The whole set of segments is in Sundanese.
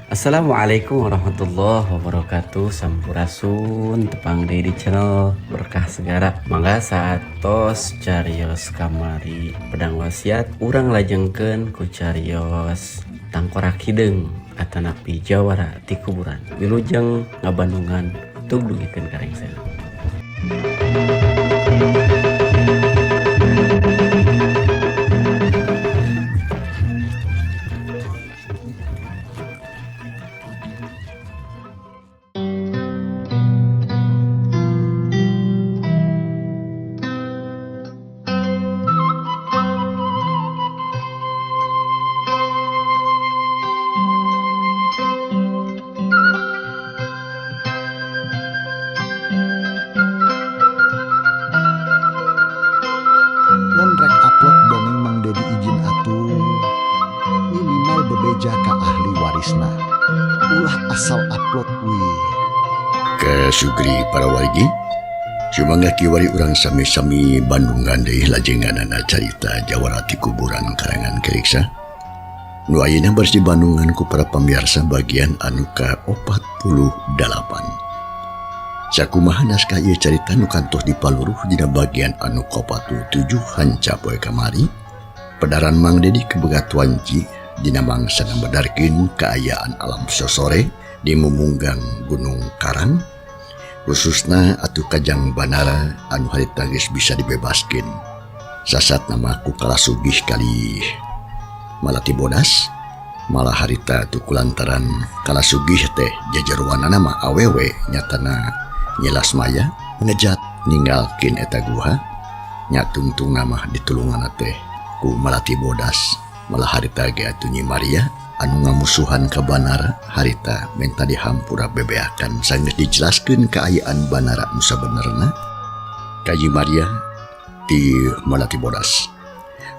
Assalamualaikum warahmatullahi wabarakatuh. Sampurasun, tepang deui di channel Berkah Segara. Mangga saatos carios kamari pedang wasiat, urang lajengkeun ku carios tangkorak hideung atanapi jawara ti kuburan. Wilujeng ngabandungan, tug dugikeun ka rengsena. Mun rek upload dongeng Mang Dedi izin atuh, minimal bebeja ka ahli warisna, ulah asal upload wih. Ke Sugri para wargi, sumangga kiwari urang sami-sami Bandungan deui lajenganana carita Jawara ti kuburan karangan Keriksa. Nu ayeuna baris di Bandungan ku para pamiarsa bagian anu ka-48. Sakumaha naskah ieu carita nu kantos dipaluruh dina bagian anu ka-47 hanca poe kamari, pedaran Mang Dedi kebegat wanci dina mangsa ngabedarkeun kaayaan alam sosore di Mumunggang Gunung Karang, khususna atuh Kajang Banara anu harita geus bisa dibebaskeun. Sasat nama ku kalasugih kali Malati Bodas, malah harita atuh kulantaran kalasugih teh jajarwana mah awewe nyatana Nyi Lasmaya ngejat ninggalkeun eta guha, nya tungtung mah ditulungan teh ku Malati Bodas. Malah harita ge atuh Nyi Maria anu ngamusuhan ka Banara harita menta dihampura bebeakan sanggeus dijelaskeun kaayaan Banara nu sabenerna ka Nyi Maria ti Malati Bodas.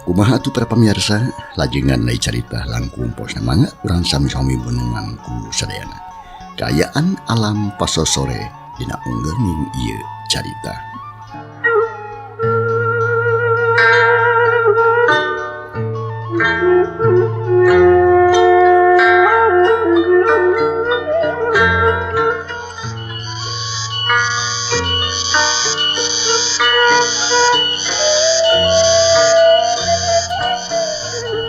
Kumaha atuh para pamirsa lajengan deui carita langkung posna, mangga urang sami-sami benengan ku sadayana kaayaan alam pasosore dina unggeuning ieu carita.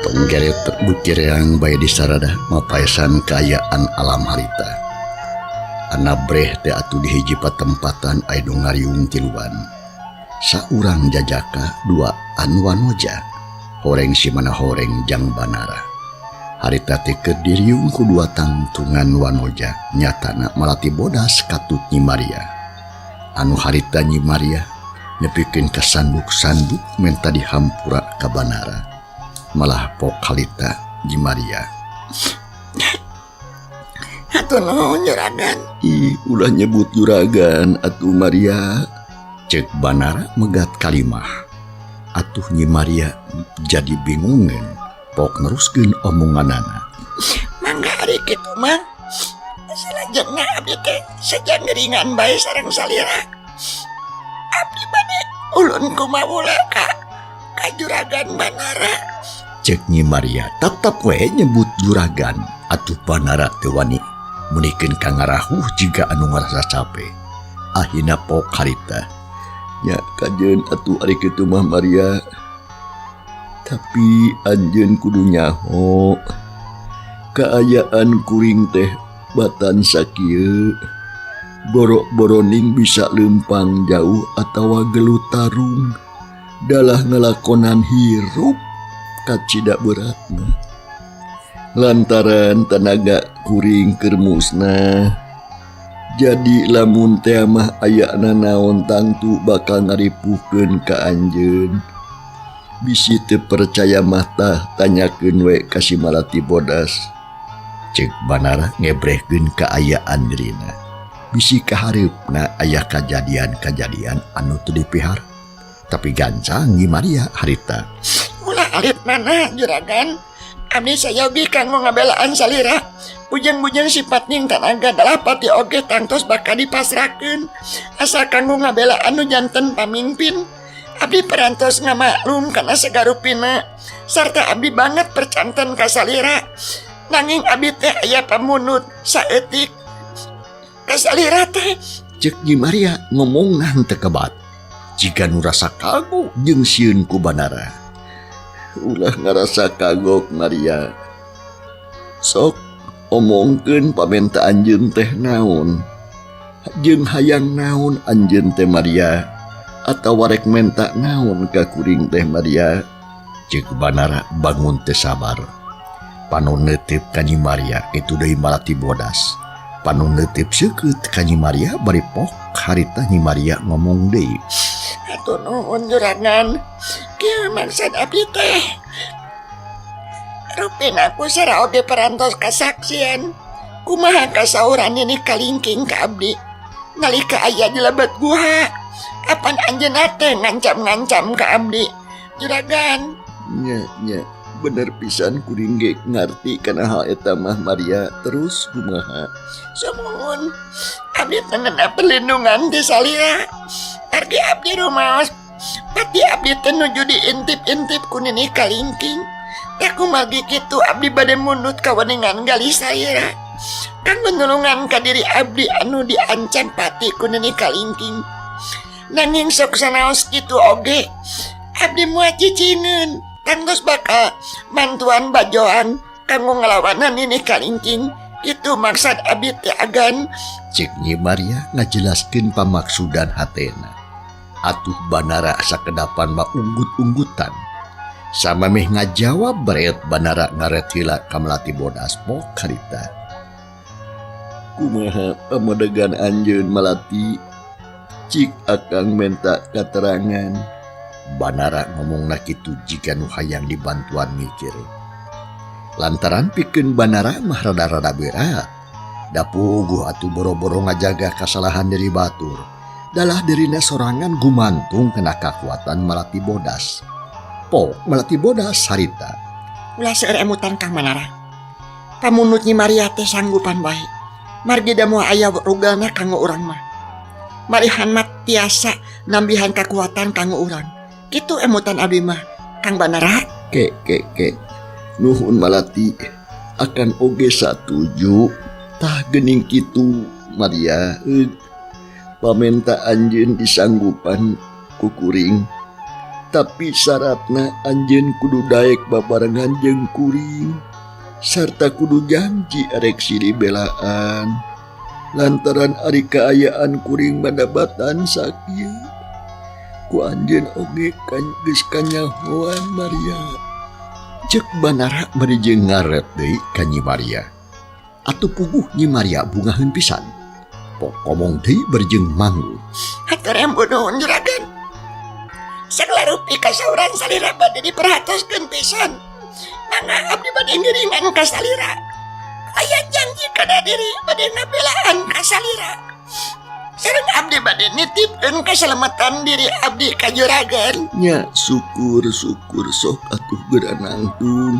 Tong geret bukir yang bae disarada mapaesan kaayaan alam harita. Anabreh teh atuh di hiji patempatan aya nu ngariung tiluan. Saurang jajaka, dua anu wanoja, horeng si mana horeng jang Banara. Harita teh keur diriung ku dua tangtungan wanoja nyatana Malati Bodas katut Nyi Maria. Anu harita Nyi Maria nepikeun ka sanduk-sanduk menta dihampura ka Banara. Malah pok harita Nyi Maria. Hatur nuhun juragan. Ih, ulah nyebut juragan atuh Maria. Cek Banara megat kalimah. Atuh Nyi Maria jadi bingungeun, pok neruskeun omonganana. Mangga ari kitu mah. Salajengna abdi teh saja ngeringan bae sareng salira. Abdi bade ulun kumawula ka juragan Banara. Cek Nyi Maria tetep we nyebut juragan. Atuh Banara teu wani meunikeun ka ngarahuh jiga anu ngarasa cape. Ahina pok harita. Nya kajeun atuh ari kitu mah Maria. Tapi anjeun kudu nyaho kaayaan kuring teh batan sakieu. Borok-boroning bisa lempang jauh atawa gelut tarung dalah ngelakonan hirup kacida beratna. Lantaran tenaga kuring keur musnah, jadi lamun teh mah ayana naon tangtu bakal ngaripuhkeun ka anjeun. Bisi teu percaya mah tah tanyakeun we ka si Malati Bodas. Cek Banara ngebrehkeun kaayaan dirina. Bisi kahareupna aya kajadian-kajadian anu teu dipihar. Tapi gancang Nyi Maria harita. Ulah alit mana juragan. Abdi sayogi kanggo ngabelaan salira. Bujeng-bujeng sifat ning tanaga dalah pati oge tangtos bakal dipasrahkeun. Asa kanggo ngabelaan nu janten pamimpin. Abdi perantos ngamaklum kana sagarupina. Sarta abdi banget percanten ka salira. Nanging abdi teh aya pamunut saeutik ka salira teh. Cek Nyi Maria ngomongna henteu kebat. Jiga nu rasa kagok jeung sieun ku Banara. Ulah ngarasa kagok Maria. Sok omongkeun pamenta anjeun teh naon. Jeung hayang naon anjeun teh Maria atawa rek menta naon ka kuring teh Maria. Cek Banara bangun teu sabar. Panon neuteup ka Nyi Maria kitu deui Malati Bodas. Panon neuteup seukeut ka Nyi Maria bari pok harita Nyi Maria ngomong deui. Hatur nuhun juragan. Kieu maksud abdi teh. Rupina ku sera oge parantos kasaksian. Kumaha kasauran Nini Kalingking ka abdi. Nalika aya di lebet guha. Apan anjeunna teh ngancam-ngancam ka abdi. Juragan. Nya nya bener pisan kuring ge ngarti kana hal eta mah Maria terus kumaha. Sumuhun abdi teh ngeunah perlindungan ti salira. Argi abdi rumaos pati abdi teh nuju diintip-intip ku Nini Kalingking. Tah kumargi kitu abdi bade mundut kaweningan galih salira. Kanggo nulungan ka diri abdi anu diancam pati ku Nini Kalingking. Nanging sok sanaos kitu oge abdi moal cicingeun. Tangtos bakal mantuan bajoan kanggo ngalawanan Nini Kalingking. Itu maksud abdi teh agan. Cek Nyi Maria ngajelaskeun pamaksudan hatena. Atuh Banara sakedapan mah unggut-unggutan. Samameh ngajawab bereut Banara ngaret heula ka Melati Bodas pok harita. Kumaha pamedegan anjeun Melati? Cik akang menta katerangan. Banara ngomongna kitu jiga nu hayang dibantuan mikir. Lantaran pikeun Banara mah rada-rada berat. Da puguh atuh boro-boro ngajaga kasalahan diri batur. Dalah dirina sorangan gumantung kena kakuatan Melati Bodas. Pok Melati Bodas harita. Ulah seueur emutan Kang Manara. Pamunut Nyi Maria teh sanggupan bae. Margi da moal aya rugalna kanggo urang mah. Marihan mah tiasa nambihan kakuatan kanggo urang. Kitu emutan abdi mah Kang Banara. Ke ke ke. Nuhun Malati akan oge satuju. Tah geuning kitu Maria. Pamenta anjeun disanggupan ku kuring. Tapi syaratna anjeun kudu daek babarengan jeung kuring. Sarta kudu janji arek silih belaan. Lantaran ari kaayaan kuring madabatan sakieu. Ku anjeun oge kan geus kanyahoan Maria. Cek Banara bari jeung ngaret deui ka Nyi Maria. Atuh puguh Nyi Maria bungaheun pisan. Pok ngomong deui bari jeung manggut. Hatur nuhun juragan. Sagala rupi kasauran salira bade diperhatoskeun pisan. Mangga abdi bade ngiringan ka salira. Aya janji kana diri bade ngabelaan ka salira. Sareng abdi bade nitipkeun kasalamatan diri abdi ka juragan. Nya syukur syukur sok atuh geura nangtung.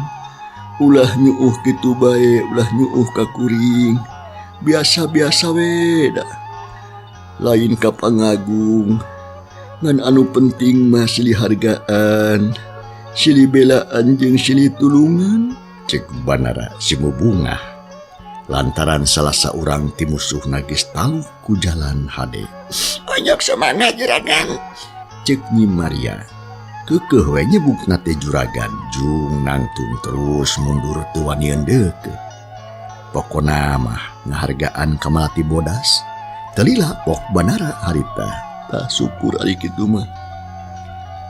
Ulah nyuuh kitu bae, ulah nyuuh ka kuring. Biasa-biasa we dah. Lain ka pangagung. Ngan anu penting mah silih hargaan, silih belaan jeung silih tulungan. Cek Banara simubungah. Lantaran salah saurang ti musuhna geus taluh ku jalan hade. Onyok semangat juragan. Cek Nyi Maria. Keukeuh we nyebutna teh juragan jung nangtung terus mundur teu wanian deukeut. Pokona mah ngahargaan ka Melati Bodas. Teu lila pok Banara harita. Tah syukur ari kitu mah.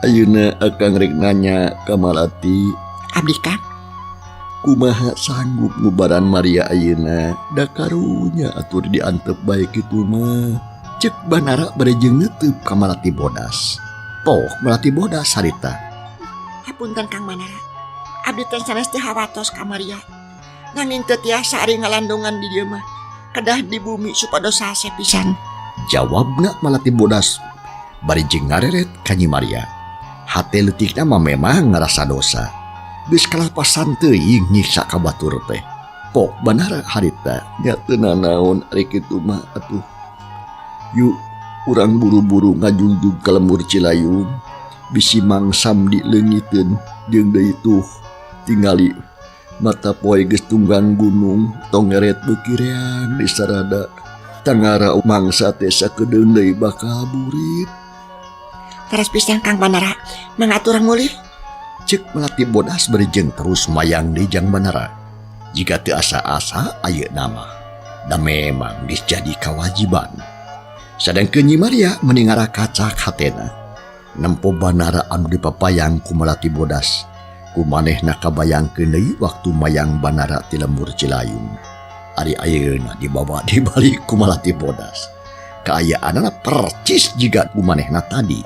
Ayeuna akang rek nanya ka Malati. Abdi Kang. Kumaha sanggup ngubaran Maria ayeuna? Da karunya atur diantep bae kitu mah. Cek Banara bari jeung neuteub ka Malati Bodas. Pok Melati Bodas harita. Hapunten Kang Manara. Abdi teh sanes teh hawatos ka Maria. Nanging teu tiasa ari ngalandungan di dieu mah. Kedah di bumi supados sase pisan. Jawabna Malati Bodas bari jeung ngareret ka Nyi Maria. Hate leutikna mah memang ngarasa dosa. Geus kalapasan teuing nyiksa ka batur teh. Pok Banara harita nya teu nanaon ari kitu mah atuh. Yuk urang buru-buru ngajungjung ka lembur Cilayung. Bisi Mang Samdi leungiteun jeung deui tuh tingali Mata poe geus tunggang gunung tongeret beuki reang di sarada. Tangara mangsa teh sakedeung deui bakal burit. Teras pisan Kang Banara, mangga urang mulih. Cek Melati Bodas bari jeung terus mayang deui jang Banara. Jika teu asa-asa ayeuna mah, da memang geus jadi kawajiban. Sadangkeun Nyi Maria meni ngarakacak hatena. Nempo Banara anu dipapayang ku Melati Bodas. Ku manehna kabayangkeun deui waktu mayang Banara ti lembur Cilayung. Ari ayeuna dibawa dibalik ku Melati Bodas. Kaayaanana percis jiga ku manehna tadi.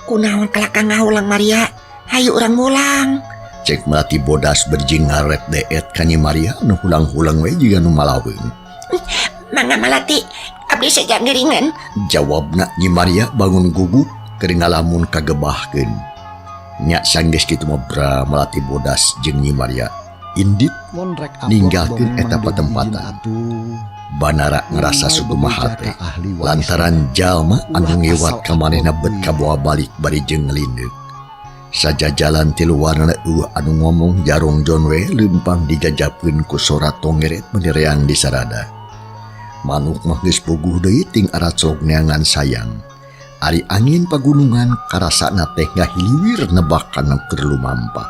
Kunaon kalaka ngahulang Maria? Hayu urang mulang. Cek Melati Bodas bari jeung ngaret deet ka Nyi Maria nu hulang-hulang we jiga nu malaweung. Mangga Malati, abdi seja ngiringan. Jawabna Nyi Maria bangun gugup keur ngalamun kagebahkeun. Nya sanggeus kitu mah bra Melati Bodas jeung Nyi Maria indit Mun rek upload ninggalkeun dongeng eta Mang Dedi izin patempatan. atuh. Banara ngerasa Minimal sukumaha bebeja teh ka ahli warisna. lantaran jalma anu Ulah ngewat asal ka manehna upload bet deui. kabawa balik bari jeung ngelindeuk. Sajajalan ti luarna eueuh anu ngomong jarong jon we leumpang dijajapkeun ku sora tongeret meni reang di sarada. Manuk mah geus puguh deui ting araclog neangan sayang. Ari angin pagunungan karasana teh ngahiliwir nebak kana keur lumampah.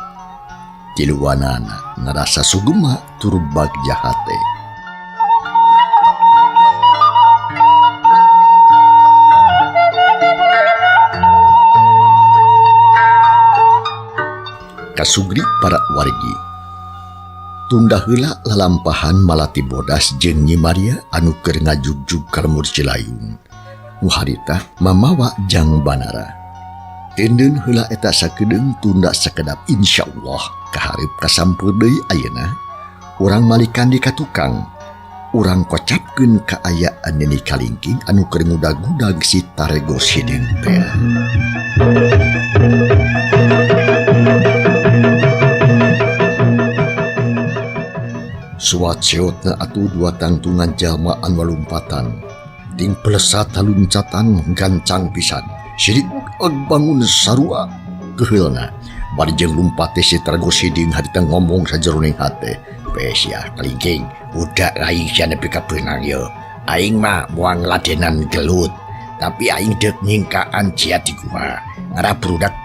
Tiluanana ngarasa sugema tur bagja hate. Kasugri para wargi. Tunda heula lalampahan Malati Bodas jeung Nyi Maria anu keur ngajugjug ka lembur Cilayung. Nu harita mamawa jang Banara. Teuneun heula eta sakedeung tunda sakedap insyaallah kahareup kasampeur deui ayeuna. Urang malikan di ka tukang. Urang kocapkeun kaayaan Nini Kalingking anu keur ngudag-ngudag si Tarego Hideung teh. Suat seotna atuh dua tangtungan jalma anu lompatan. Ting pelesat haluncatan gancang pisan. Sirik bangun sarua keheulna. Bari jeung lumpat teh si Targo Siding harita ngomong sajeroning hate. Pes ya Kalingking, udah aing sia nepi ka beunang ye. Aing mah moal ngladenan gelut, tapi aing deuk nyingkaan sia di gua. Ngarah burudak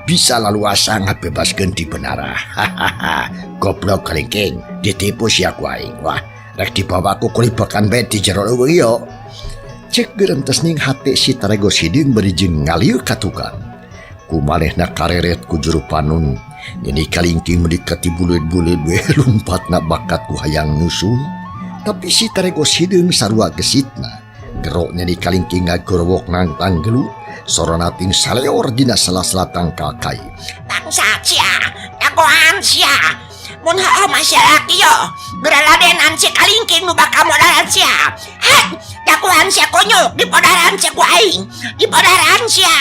bisa laluasa ngabebaskeun di Benara. Hahaha. Goblok Kalingking, ditipu sia ku aing. Wah, rek dibawa ku kulibakan bae di jero leuweung ieu. Cek gerentes ning hate si Tarego Siding bari jeung ngalieu ka tukang. Kumanehna kareret ku juru panun. Nini Kalingking meuni katibuleud-buleud we lumpatna bakat ku hayang nyusul. Tapi si Tarego Hideung sarua gesitna. Gero Nini Kalingking ngagorowok nangtang gelut. Sorona ting saleor dina sela-sela tangkal kai. Bangsa sia, jagoan sia. Mun heueuh mah sia laki yo. Geraladenan si Kalingking nu bakal modaran sia. Hek, jagoan sia konyol dipodaran sia ku aing. Dipodaran sia.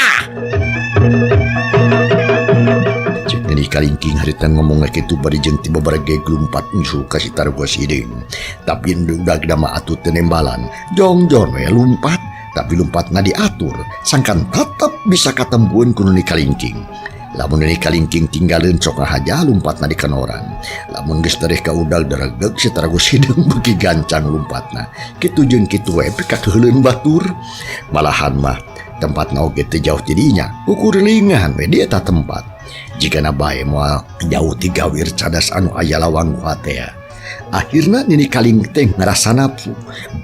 Cek Nini Kalingking harita ngomong kitu bari jeung tiba barege lumpat nyusul ka si Targo Hideung. Tapi udah mah atuh teu nembalan. Jongjon we lumpat, tapi lumpatna diatur. Sangkan tetep bisa katempuan ku Nini Kalingking. Lamun Nini Kalingking tinggalin sok ngahaja lumpatna di kanoran. Lamun geus tereh ka udag deregeg si Targo Hideung beuki gancang lumpatna. Kitu jeung kitu we kakeuheuleun batur. Malahan mah tempatna oge teu jauh ti dinya. Ukurilingan we di eta tempat. Jigana bae moal jauh ti gawir cadas anu aya lawang gua teh. Akhirna Nini Kalingking ngarasa nafsu.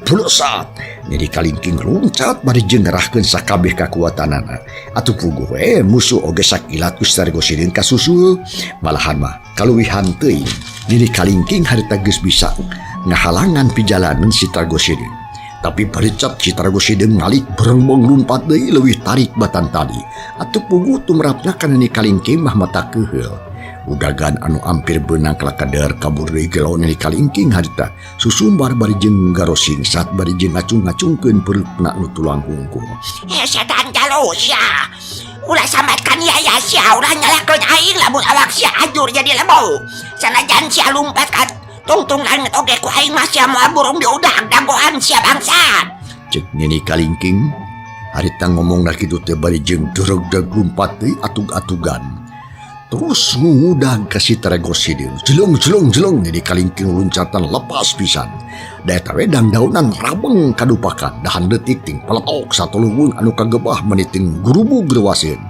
Blesat. Nini Kalingking luncat bari jeung ngerahkeun sakabeh kakuatanana. Atuh puguh we musuh oge sakilat ku Targo Hideung kasusul. Malahan mah kaluwihan teuing. Nini Kalingking harita geus bisa ngahalangan pijalanan si Targo Hideung. Tapi baricap si Targo Hideung ngalik berembong lumpat deui leuwih tarik batan tadi. Atuh puguh tumrapna ka Nini Kalingking mah mata keuheul. Udagan anu ampir beunang kalakader kabur deui gelo Nini Kalingking harita susumbar bari jeung garosing sat bari jeung ngacung-ngacungkeun pereupna nu tulang hungkul. Heh setan jalu sia. Ulah sambatkan yaya sia, ulah nyalahkeun aing lamun awak sia ajur jadi lebo. Sanajan sia lumpat ka tungtung langit oge ku aing mah sia moal burung diudag dagoan sia bangsat. Cek Nini Kalingking harita ngomongna kitu teh bari jeung deregdeg lumpat deui atug-atugan. Terus ngudag ka si Tarego Sideung. Jeleng jeleng jeleng Nini Kalingking luncatan lepas pisan. Da eta we dangdaunan rabeng kadupakan dahan detik ting peletok satulungun anu kagebah meniting gurubug reuaseun.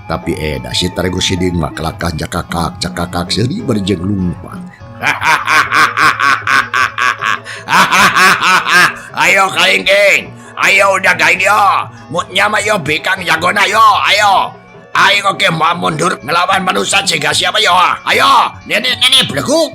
Tapi da si Tarego Sideung mah kalakah jakakak cakakak seuri bari jeung lumpat. Ayo Kalingking, ayo udah gain yo. Mutnya mah yo bikang jagona yo, ayo. Ayo oke mau mundur ngelawan manusia jika siapa yo. Ayo, nenek nenek beleguk.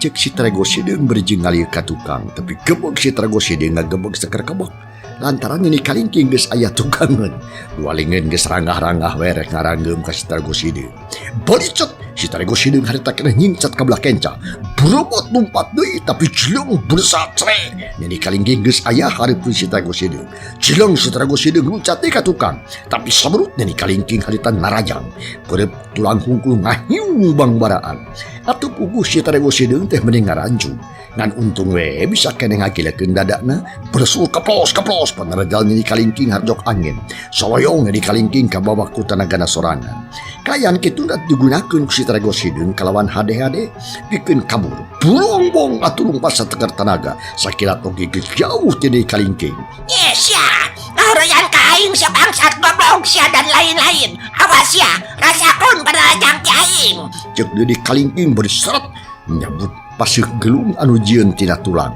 Cek si Tarego Sideung bari jeung ngalir ka tukang, tapi gebeg si Tarego Sideung ngagebeg seker kebek. Lantaran Nini Kalingking geus aya tukangeun. Dua lingeun geus ranggah-ranggah we rek ngaranggeum ka si Tarego Sideung. Balicet si Tarego Sideung harita keneh nyingcat ka belah kenca. Berebut lumpat deui tapi jeleng bersatre. Nini Kalingking geus aya hareupeun si Tarego Sideung. Jeleng si Tarego Sideung luncat deui ka tukang, tapi saberut Nini Kalingking harita narajang. Perep tulang hungkul ngahiung bangbaraan. Atuh puguh si Tarego Sideung teh mending ngaranjung. Ngan untung we bisa keneh ngagilekeun dadana, bersul keplos-keplos panarajal Nini Kalingking harjok angin. Soloyong Nini Kalingking kabawa ku tanagana sorangan. Kayan kitu digunakeun ku si Tarego Sideung kalawan hade-hade pikeun kabur. Bulongbong atuh lumpat sateker tanaga, sakilat oge geus jauh ti Nini Kalingking. Yes ya, ngahoroyan ka aing sia bangsat goblok sia dan lain-lain. Awas ya, rasakeun panarajang ti aing. Ceuk Nini Kalingking bari seret nyabut paseuh gelung anu jieun tina tulang.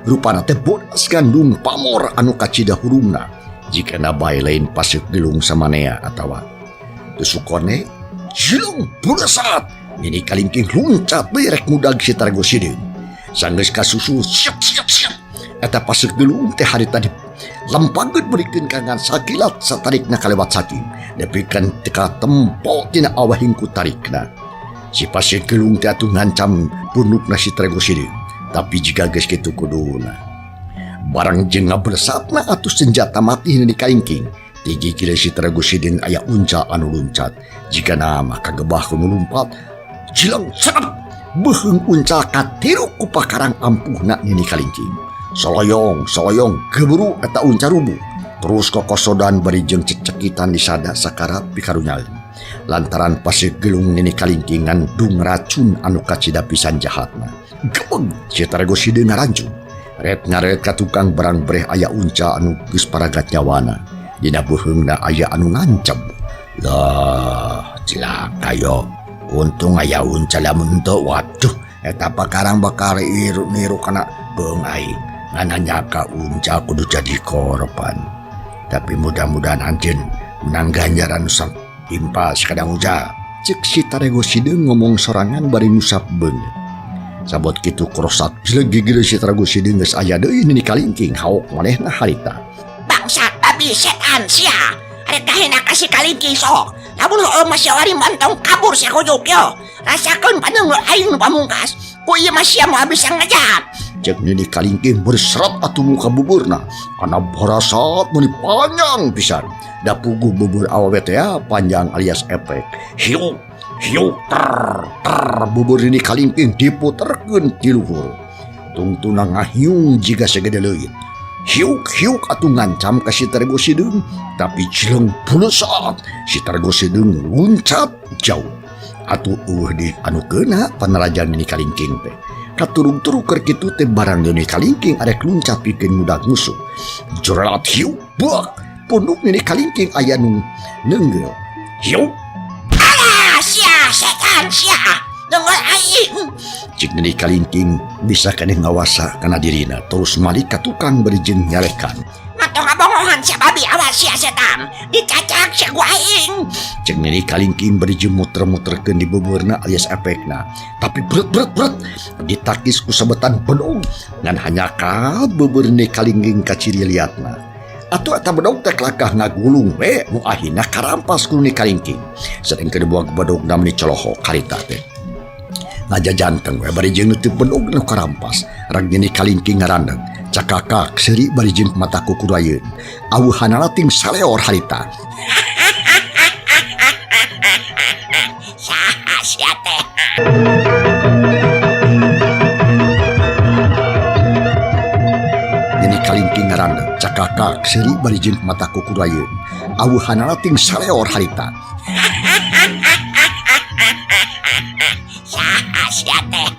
Rupana teh bodas gandung pamor anu kacida hurungna. Jika bae lain paseuh gelung samanea atawa tusukone jilung bulesat. Nini Kalingking luncat deui rek ngudag si Tarego Sideung. Sanggeus kasusul siap siap siap. Eta paseuh gelung teh harita di lempangkeun berikeun kangan sakilat satarikna kalewat saking. Nepikeun teu tempo tina awahing ku tarikna. Si paseuh gelung teh atuh ngancam punukna si Tarego Sideung. Tapi jika geus kitu kuduna. Barang jeung ngabersatna atuh senjata mati Nini Kalingking. Tinggi gila si Tarego Sideung aya unca anu luncat. Jika nama kagebah ku nu lumpat, jileng serep beuheung unca katiruk ku pakarang ampuhna Nini Kalingking. Soloyong, soloyong geburu eta unca rubuh. Terus kokosodan bari jeung cecekitan disada sakara pikarunyaeun. Lantaran pasir gelung Nini Kalingking ngandung racun anu kacida pisan jahatna. Gebeg si Tarego Sideung ngaranjung. Ret ngaret ka tukang barang breh aya unca anu geus paragat nyawana. Dina beuheungna aya anu ngancem. Lah, cilaka yo. Untung aya unca lamun teu waduh eta pakarang bakal niru kana beung aing. Ngan nyaka unca kudu jadi korban. Tapi mudah-mudahan anjeun menang ganjaran timpa sakadang uja. Cek si Tarego Sideung ngomong sorangan bari ngusap beungeut. Sabot kitu krosak jeleng gigir si Tarego Sideung geus aya deui Nini Kalingking haok manehna harita. Bangsat babi setan sia. Arek kahina ka si Kalingking sok. Lamun heueuh mah sia wari montong kabur sia kujuk yo. Rasakeun panenggel aing nu pamungkas. Ku ieu mah sia moal bisa ngejat. Cek Nini Kalingking berseret atuh muka buburna. Kana barasat meuni panjang pisan. Da puguh bubur awewe teh panjang alias efek. Hiuk hiuk ter ter bubur Nini Kalingking diputerkeun ti luhur. Tungtuna ngahiung jiga sagede leuit. Hiuk hiuk atuh ngancam ka si Tarego Sideung, tapi jeleng bulesat si Tarego Sideung luncat jauh. Atuh eueuh di anu keuna panarajan Nini Kalingking teh. Katurung-turung keur kitu teh barang Nini Kalingking arek luncat pikeun ngudag musuh. Jerat hiuk buak punduk Nini Kalingking aya nu neunggeuh. Hiuk. Alah sia setan sia. Dengar aing. Cik Nini Kalingking bisa keneh ngawasa kana dirina terus malik ka tukang bari jeung nyarekan. Mantong ngabongohan sia babi awas sia setan. Dicacak sia ku aing. Cek Nini Kalingking bari jeung muter-muterkeun di buburna alias efekna. Tapi bret bret bret ditakis ku sabetan bedog ngan hanyakal bubur Nini Kalingking kaciri liatna. Atuh eta bedog teh kelakah ngagulung we nu ahina karampas ku Nini Kalingking. Sedengkeun buang bedogna meni colohok harita teh. Ngajajanteng we bari jeung neuteub bedog nu karampas. Rag Nini Kalingking ngarandeg. Cakakak seuri bari jeung mata kukurayeun. Aweuhanana ting saleor harita. Saha sia teh? Nini Kalingking ngarandeg. Cakakak seuri bari jeung mata kukurayeun. Aweuhanana ting saleor harita. Sia teh.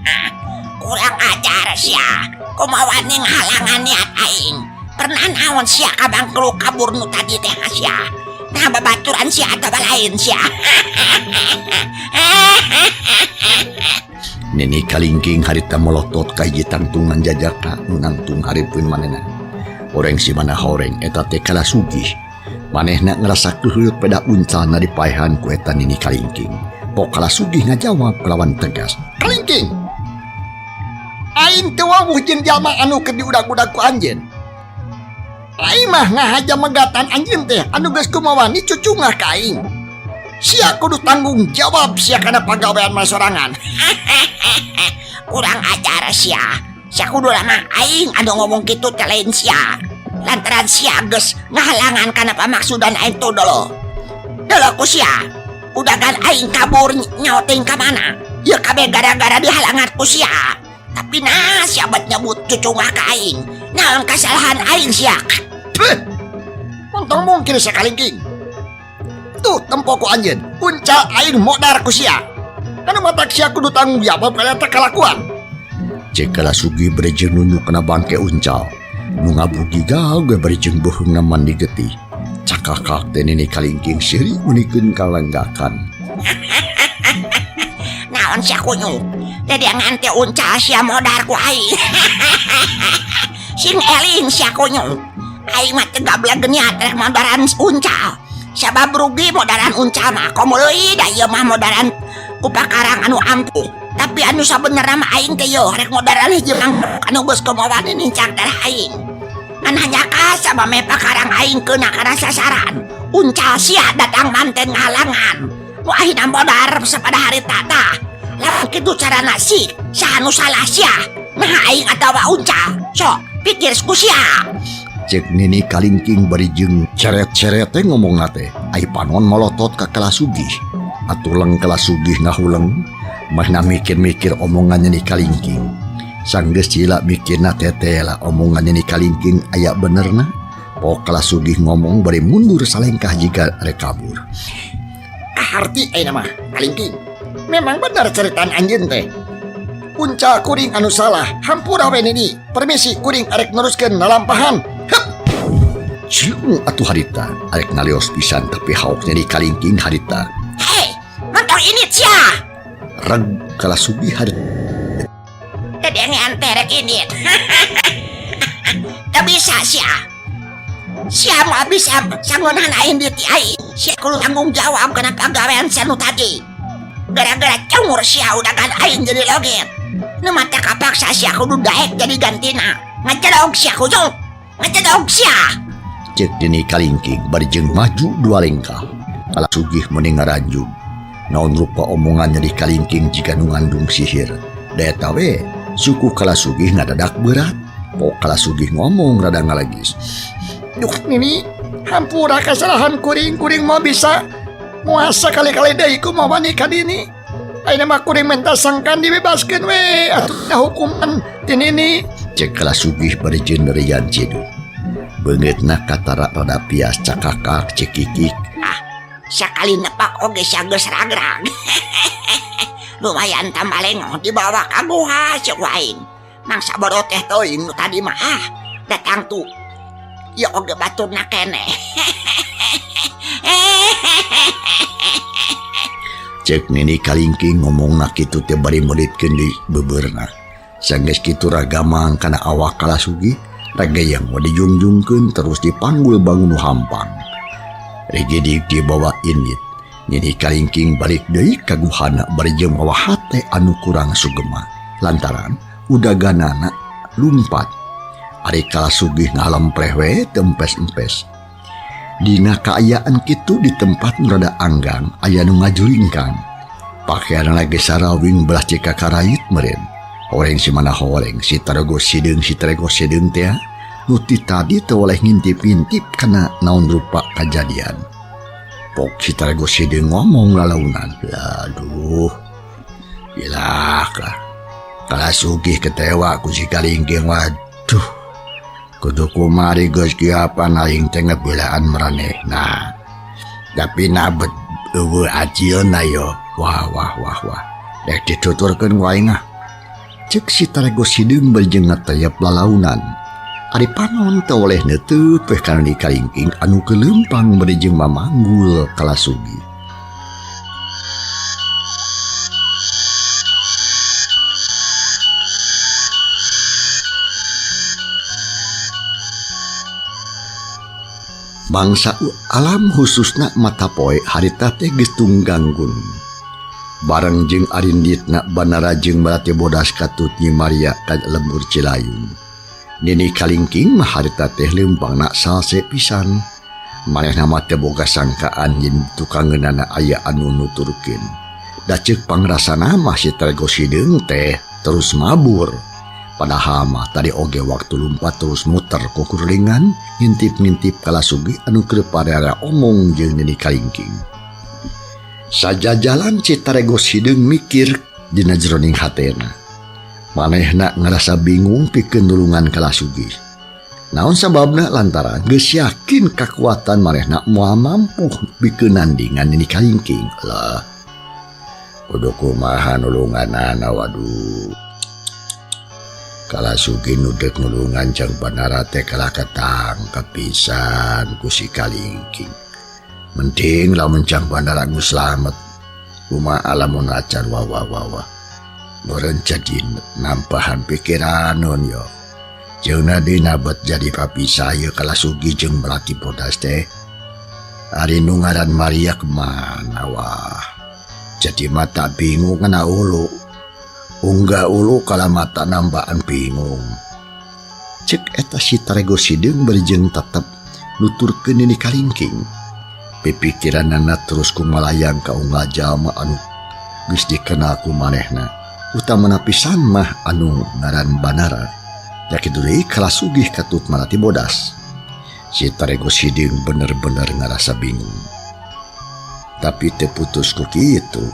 Kurang ajar sia. Kumaha wani ngahalangan niat aing. Pernah naon sia ka mangklu kabur nu tadi teh sia. Nah babaturan sia atawa lain sia. Nini Kalingking harita melotot ka hiji tangtungan jajaka nu nangtung hareupeun manehna. Horeng si mana horeng eta teh kala sugih. Manehna ngerasa keuheut peda uncalna dipaehan ku eta Nini Kalingking. Pok kala sugih ngajawab kalawan tegas. Kalingking! Aing teu wawuh jeung jalma anu keur diudag-udag ku anjeun. Aing mah ngahaja megatan anjeun teh anu geus kumawani cucungah ka aing. Sia kudu tanggung jawab sia kana pagawean mah sorangan. Kurang ajar sia. Sia kudu lama aing anu ngomong kitu teh lain sia. Lantaran sia geus ngahalangan kana pamaksudan aing tuh dolo. Dolo ku sia. Udagan aing kabur nyaoting ka mana? Ieu kabeh gara-gara dihalangan ku sia. Tapi nah sia bet nyebut cucungah ka aing. Naon kasalahan aing sia? Peh. Montong mungkin sia Kalingking. Tuh tempo ku anjeun, uncal aing modar ku sia. Anu matak sia kudu tanggung jawab kana eta kalakuan. Cek kala sugih bari jeung nunjuk kana bangke uncal. Nu ngabugigal ge bari jeung beuheungna mandi getih. Cakakak teh Nini Kalingking seuri meunikeun kalenggakan. Naon sia kunyuk? Dedengan teh uncal sia modar ku aing. Sing eling sia kunyuk. Aing mah teu gableg niat rek modaran uncal. Sabab rugi modaran uncal mah komo leuwih da ieu mah modaran ku pakarang anu ampuh. Tapi anu sabenerna mah aing teh yeuh rek modaran hiji mangkuk anu geus kumawani nincak darah aing. Ngan hanjakal sabab meh pakarang aing keuna kana sasaran. Uncal sia datang manten ngahalangan. Nu akhirna modar sapada harita tah. Lamun kitu carana sih, saha nu salah sia? Naha aing atawa uncal? Sok pikir ku sia. Cek Nini Kalingking bari jeung ceret-ceret teh ngomongna teh. Ai panon molotot ka kala sugih. Atuleng kala sugih ngahuleng, mahna mikir-mikir omongan Nini Kalingking. Sanggeus cila mikirna teh lah omongan Nini Kalingking aya benerna. Pok kala sugih ngomong bari mundur salengkah jika rek kabur. Kaharti ayeuna mah Kalingking. Memang bener ceritaan anjeun teh. Uncal kuring anu salah, hampura we Nini. Permisi kuring arek neruskeun lalampahan. Hup. Ciung atuh harita, arek ngalios pisan tapi haok Nini Kalingking harita. Hei, motor ini sia. Reg kala sugih harita. Dedengean teh rek ini. Teu bisa sia. Sia moal bisa sangunan aing di ti aing. Sia kudu tanggung jawab kana pagawean sia nu tadi. Gara-gara cungur sia udagan aing jadi logit. Nu mata kapaksa sia kudu daek jadi gantina. Ngajedog sia kudu. Ngajedog sia. Cek Nini Kalingking bari jeung maju dua lengkah. Kala sugih meni ngaranjug. Naon rupa omongan Nini Kalingking jika nu ngandung sihir. Da eta we suku kala sugih ngadadak berat. Pok kala sugih ngomong rada ngalagis. Duh Nini, hampura kasalahan kuring, kuring mau bisa muasa kali-kali deui kumaha wani ka dini. Ayeuna mah kuring minta sangkan dibebaskeun we atuh nya hukuman ti Nini. Cek kala sugih bari jeung nerian ciduh. Beungeutna katara rada pias cakakak cekikik. Ah, sakali nepak oge sia geus ragrag. Lumayan tambah lengoh dibawa ka guha ceuk aing. Mangsa bodoh teh teuing nu tadi mah ah, datang tuh. Ya oge baturna keneh. Cek Nini Kalingking ngomongna kitu teh bari meulitkeun di beubeurna. Sanggeus kitu ragamang kana awak kala sugih, rageyang we dijungjungkeun terus dipanggul bangun nu hampang. Rigidig dibawa indit. Nini Kalingking balik deui ka guhana bari jeung mawa hate anu kurang sugema. Lantaran udaganana lumpat. Ari kala sugih ngalempreh we tempes-empes. Dina kaayaan kitu di tempat nu rada anggang aya nu ngajulingkang. Pakaian lagi sarawing belah cika karait meureun. Horeng si mana horeng si tarego sideung si tarego sideung teh nu ti tadi teu oleh ngintip-ngintip kana naon rupa kajadian. Pok si tarego sideung ngomong lalaunan. Aduh. Cilaka. Kala sugih ketewa ku si Kalingking waduh. Kudu kumari geus kiapan aing teh ngebelaan maranehna. Tapi nabet eueuh acilna yo. Wah wah wah wah. Dek dituturkeun ku aing ah. Cek si Tarego Sideung bari jeung ngatayap lalaunan. Ari panon teu oleh neuteup weh kana Nini Kalingking anu keur leumpang bari jeung mamanggul Kalasugi. Bangsa alam khususna mata poe harita teh geus tunggang gunung. Bareng jeung arinditna Banara jeung Melati Bodas katut Nyi Maria ka lembur Cilayung. Nini Kalingking mah harita teh leumpangna salse pisan. Manehna mah teu boga sangkaan yen tukangeunana aya anu nuturkeun. Da ceuk pangrasana mah si Tarego Sideung teh terus mabur. Padahal mah tadi oge waktu lumpat terus muter kukurlingan ngintip-ngintip Kalasugi anu keur parera omong jeung Nini Kalingking. Sajajalan si Tarego Sideung mikir dina jeroning hatena. Manehna ngarasa bingung pikeun nulungan Kalasugi. Naon sababna lantaran geus yakin kakuatan manehna moal mampu pikeun nandingan Nini Kalingking. Lah, kudu kumaha nulunganana waduh. Kalasugi nu deuk nulungan jang Banara teh kalah katangkep pisan ku si Kalingking. Mending lamun jang Banara geus slamet. Kumaha lamun acan wah wah wah wah. Meureun jadi nampahan pikiranon yo. Jeungna deui nabet jadi papisah ieu Kalasugi jeung Melati Bodas teh. Ari nu ngaran Maria kemana wah. Jadi mata bingung kana ulu. Unggah ulu kala mata nambaan bingung. Cek eta si Tarego Sideung bari jeung tetep nuturkeun Nini Kalingking. Pipikiranana terus kumalayang ka unggal jalma anu geus dikenal ku manehna. Utamana pisan mah anu ngaran Banara. Yakitu deui Kalasugih katut Melati Bodas. Si Tarego Sideung bener-bener ngarasa bingung. Tapi teu putus ku kitu.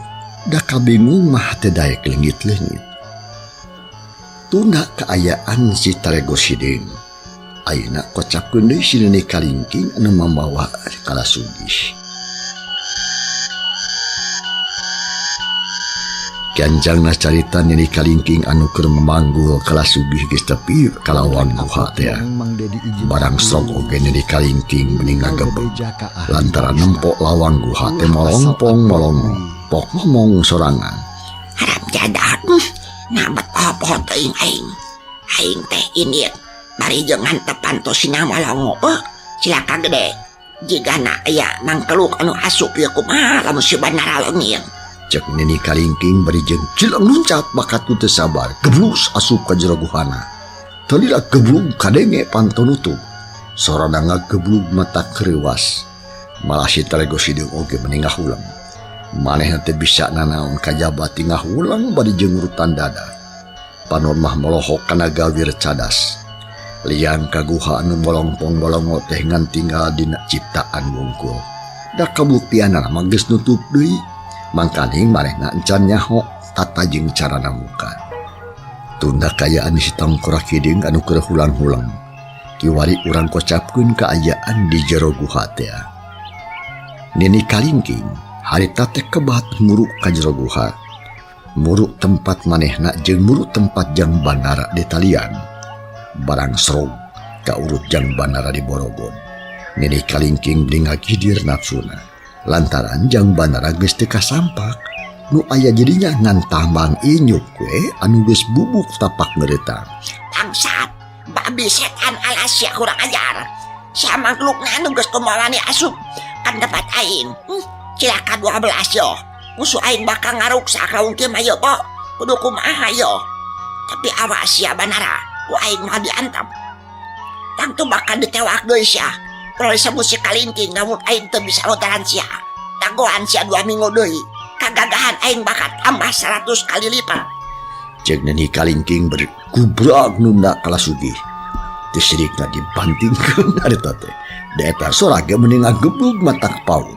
Da kabingung mah teu daek leungit-leungit. Tunda kaayaan si Tarego Sideung. Ayeuna kocapkeun deui si Nini Kalingking anu mambawa Kalasugih. Kianjangna carita Nini Kalingking anu keur memanggul Kalasugih geus tepi ka lawang guha teh. Barang srog oge Nini Kalingking meni ngagebeg lantaran nempok lawang guha teh molongpong molongo. Pok ngomong sorangan. Harap jadah, nabet apa teuing aing. Aing teh ini bari jeung ngantepan tosina molongo. Cilaka gede. Jigana aya mangkeluk anu asup ieu kumaha lamun si Banara leungit. Cek Nini Kalingking bari jeung cileng luncat bakat ku teu sabar. Geblus asup ka jero guhana. Teu lila geblug kadenge panto nutup. Sorana ngageblug mata kereuwas. Malah si Tarego Sideung oge meni ngahulang. Manehna teu bisa nanaon kajaba ti ngahulang bari jeung urutan dada. Panon mah molohok kana gawir cadas. Liang ka guha anu molongpong molongo teh ngan tinggal dina ciptaan wungkul. Da kabuktianana mah geus nutup deui. Mangkaning manehna encan nyaho tata jeung carana muka. Tunda kaayaan si Tangkorak Hideung anu keur hulang-hulang. Kiwari urang kocapkeun kaayaan di jero guha teh. Nini Kalingking harita teh kebat muruk ka jero guha. Muruk tempat manehna jeung muruk tempat jang Banara di talian. Barang serog ka urut jang Banara di Borogon. Nini Kalingking beli ngagidir nafsuna. Lantaran jang Banara geus teu kasampak. Nu aya jadinya ngan tambang inyuk we anu geus bubuk tapak ngereutang. Bangsat, babi setan alas sia kurang ajar. Sia mangklukna anu geus kumaha asup kan tempat aing. Cilaka 12 yo. Musuh aing bakal ngaruksak raung kieu mah yo, po. Kudu kumaha yo. Tapi awas sia Banara, ku aing mah diantep. Tangtu bakal ditewak deui sia. Kalau disebut si Kalingking, namun aing teu bisa lontaran sia. Tangguhan sia 2 minggu deui. Kagagahan aing bakat tambah 100 kali lipat. Cek Nini Kalingking bergubrak nunda Kalasugi. Teu sirikna dibantingkeun harita teh. Da eta sora ge mending ngageblug mata paur.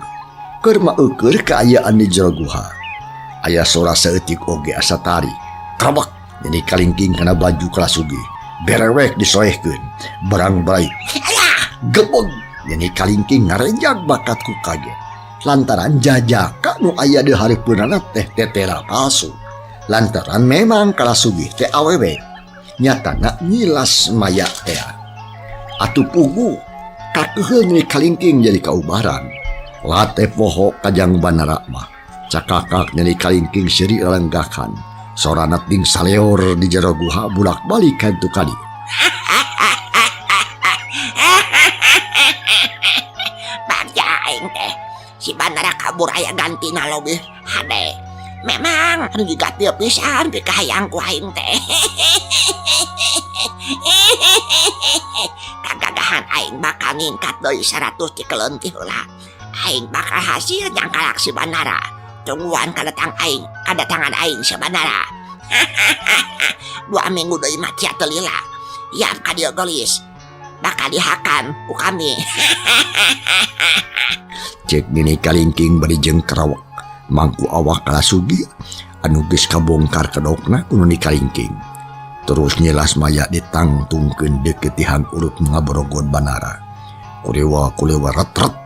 Keur maeukeun kaayaan di jero guha. Aya sora saeutik oge asa tarik. Krabak Nini Kalingking kana baju Kalasugi. Berewek disoehkeun. Barang baik. Gebeg Nini Kalingking ngarejag bakat ku kaget. Lantaran jajaka nu aya di hareupeunana teh tetela palsu. Lantaran memang Kalasugih teh awewe nyatana Nyilas Maya teh. Atuh puguh kakeuheul Nini Kalingking jadi kaubaran. Late poho kajang Banara mah. Cakakak Nini Kalingking seuri lalenggakan. Sorana ting saleor di jero guha bulak-balik ka ditu ka dieu. Bagja aing teh. Si Banara kabur aya gantina leuwih hade. Memang anu jiga pisan pikahayang ku aing teh. Kagagahan aing bakal ningkat deui 100 tikeleun ti heula. Aing bakal hasil nyangkalak si Banara. Tungguan kadatang aing, kadatangan aing si Banara. 2 minggu deui mah cia teu lila. Yap ka dieu geulis. Bakal dihakan ku kami. Cek Nini Kalingking bari jeung kerawak. Mangku awak Kalasugih anu geus kabongkar kedokna ku Nini Kalingking. Terus Nyilas Maya ditangtungkeun deukeut tihang urut ngaborogod Banara. Kurewa kulewa ret-ret.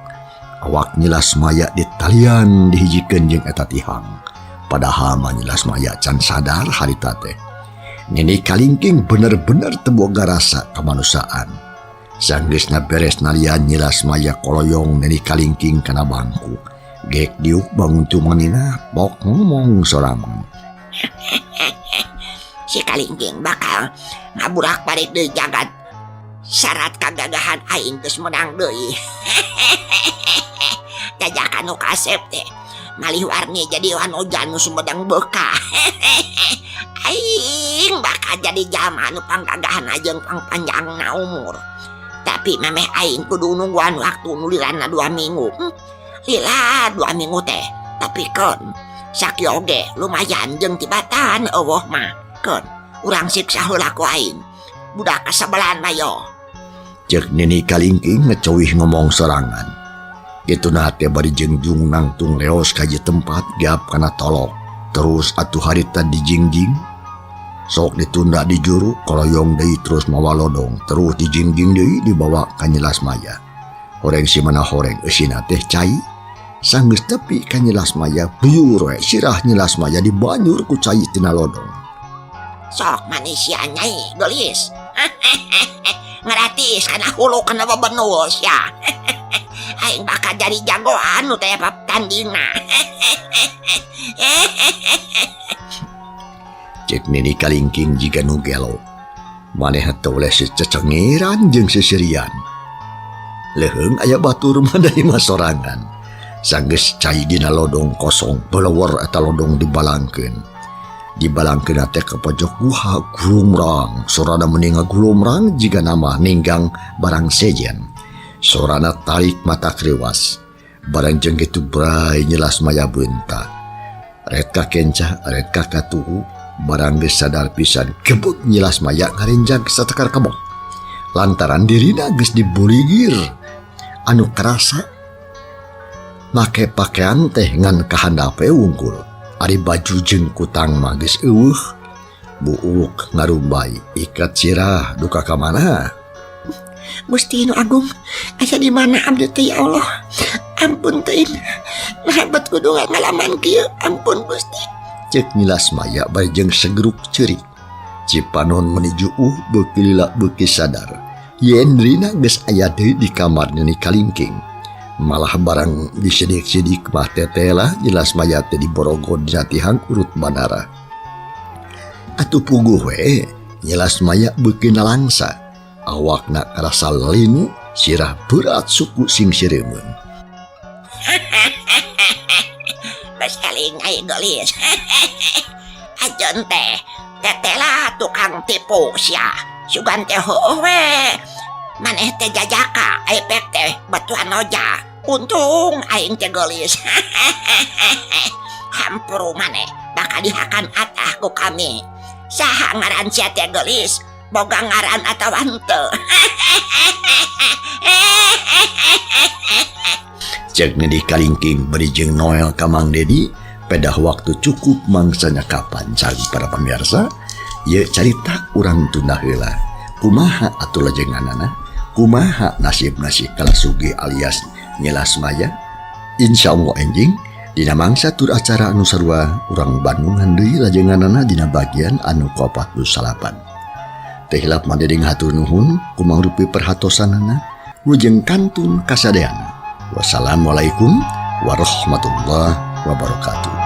Awak Nyilas Maya ditalian dihijikeun jeung eta tihang. Padahal mah Nyilas Maya can sadar harita teh. Nini Kalingking bener-bener teu boga rasa kemanusiaan. Sanggeusna beres nalian Nyilas Maya koloyong Nini Kalingking kana bangku. Gek diuk bangun tumanina pok ngomong sorangan. Si Kalingking bakal ngaburak balik deui jagat. Syarat kagagahan aing geus menang deui. Jajakan nu kasep teh malih warni jadi wanoja nu Sumedang beuka. Aing bakal jadi jalma nu panggagahan jeung pangpanjangna umur. Tapi memeh aing kudu nungguan waktu nu lilana 2 minggu. Lila 2 minggu teh. Tapi keun sakieu oge lumayan jeung tibatan eueuh mah. Keun urang siksa heula ku aing. Budak kasebelan mah yo. Ceuk Nini Kalingking ngecowih ngomong sorangan. Kitu na teh bari jeung jung nangtung leos ka hiji tempat gap kana tolok. Terus atuh harita dijingjing. Sok ditunda di juru koloyong deui terus mawa lodong. Terus dijingjing deui dibawa ka Nyilas Maya. Horeng si mana horeng eusina teh cai. Sanggeus tepi ka Nyilas Maya buyur we sirah Nyilas Maya dibanyur ku cai tina lodong. Sok manusia nyai geulis. Ngaratis kana hulu kana bebenul sia. Aing bakal jadi jagoan nu teh tandingna. Cek Nini Kalingking jiga nu gelo. Maneh teh oleh si cecengiran jeung sisirian. Leuheung aya batur mah dari mah sorangan. Sanggeus cai dina lodong kosong belewer eta lodong dibalangkeun. Dibalangkeun teh ke pojok guha gulumrang. Sorana meni ngagulumrang jiga nama ninggang barang sejen. Sorana tarik mata kriwas. Barang jeung kitu bray Nyilas Maya beunta. Ret ka kenca, ret ka katuhu, barang geus sadar pisan gebut Nyilas Maya ngarenjag satekar kebok. Lantaran dirina geus dibuligir anu karasa make pakaian teh ngan kahandape wungkul. Ari baju jeung kutang mah geus eueuh. Buuk ngarumbay ikat sirah duka ka mana. Gusti nu agung asa di mana abdi teh ya Allah. Ampun teuing. Nah bet kudu ngalaman kieu. Ampun Gusti. Cek Nyilas Maya bari jeung segeruk ceurik. Cipanon meni juuh beuki lila beuki sadar. Yen dirina geus aya deui di kamar Nini Kalingking. Malah barang disidik-sidik mah tetela Nyilas Maya teh diborogod dina tihang urut Banara. Atuh puguh we Nyilas Maya beuki nalangsa. Awakna karasa linu sirah berat suku sing sireumeun. Geus eling aing geulis. Ajeun teh tetela tukang tipu sia. Sugan teh heueuh we. Maneh teh jajaka epek teh batuan oja. Untung aing teh geulis. Hampuru maneh bakal dihakan atah ku kami. Saha ngaran sia teh geulis? Boga ngaran atawa henteu. Cek Nini Kalingking bari jeung Noel ka Mang Dedi pedah waktu cukup mangsanya kapan cari para pemirsa. Ye carita urang tunda heula. Kumaha atuh lejenganana? Kumaha nasib-nasib Kalasugih alias Nyilas Maya? Insya Allah enjing Dina mangsa tur acara anu sarua urang Bandungan deui lajenganana dina bagian anu ka-48. Teu hilap Mang Dedeng hatur nuhun kumangrupi perhatosanana wilujeng kantun kasadeana. Wassalamualaikum warahmatullahi wabarakatuh.